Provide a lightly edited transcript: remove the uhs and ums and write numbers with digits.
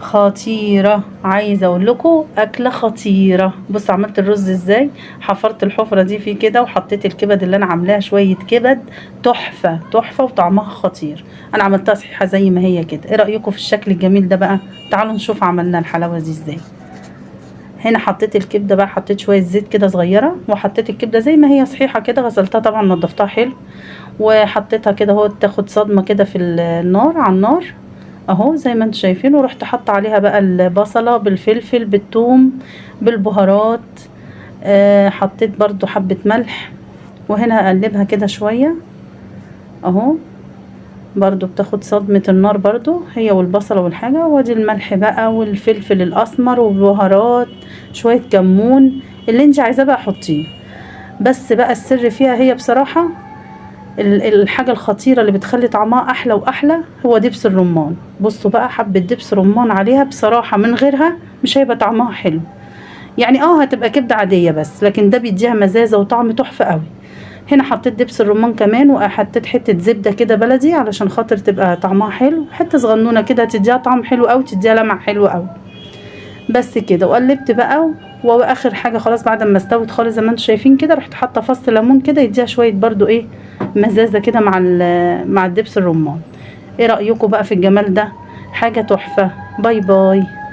خطيرة. عايزه اقول لكم اكله خطيرة. بص عملت الرز ازاي، حفرت الحفرة دي فيه كده، وحطيت الكبد اللي انا عاملاها، شوية كبد تحفة تحفة وطعمها خطير. انا عملتها صحيحه زي ما هي كده. ايه رايكم في الشكل الجميل ده بقى؟ تعالوا نشوف عملنا الحلاوة دي ازاي. هنا حطيت الكبده بقى، حطيت شوية زيت كده صغيرة، وحطيت الكبده زي ما هي صحيحه كده، غسلتها طبعا نضفتها حلو، وحطيتها كده اهو تاخد صدمة كده في النار، على النار اهو زي ما انتم شايفين. ورحت حاطه عليها بقى البصله بالفلفل بالثوم بالبهارات، حطيت برضو حبه ملح، وهنا اقلبها كده شوية اهو، برضو بتاخد صدمة النار برضو هي والبصلة والحاجة. وادي الملح بقى والفلفل الاسمر والبهارات، شوية كمون، اللي انت عايزاه بقى حطيه. بس بقى السر فيها هي بصراحة الحاجة الخطيرة اللي بتخلي طعمها احلى واحلى هو دبس الرمان. بصوا بقى حبة دبس رمان عليها، بصراحة من غيرها مش هيبقى طعمها حلو. يعني هتبقى كبدة عادية بس، لكن ده بيديها مزازة وطعم تحفة قوي. هنا حطيت دبس الرمان كمان، وحطيت حتة زبدة كده بلدي علشان خاطر تبقى طعمها حلو، حتة صغنونة كده تديها طعم حلو قوي، تديها لمعة حلوة قوي. بس كده. وقلبت بقى، واخر حاجة خلاص بعد ما استوت خالص زي ما انتم شايفين كده، رحت حاطة فص ليمون كده يديها شوية برضو ايه مزازة كده مع الدبس الرمان. ايه رأيكم بقى في الجمال ده؟ حاجة تحفة. bye bye.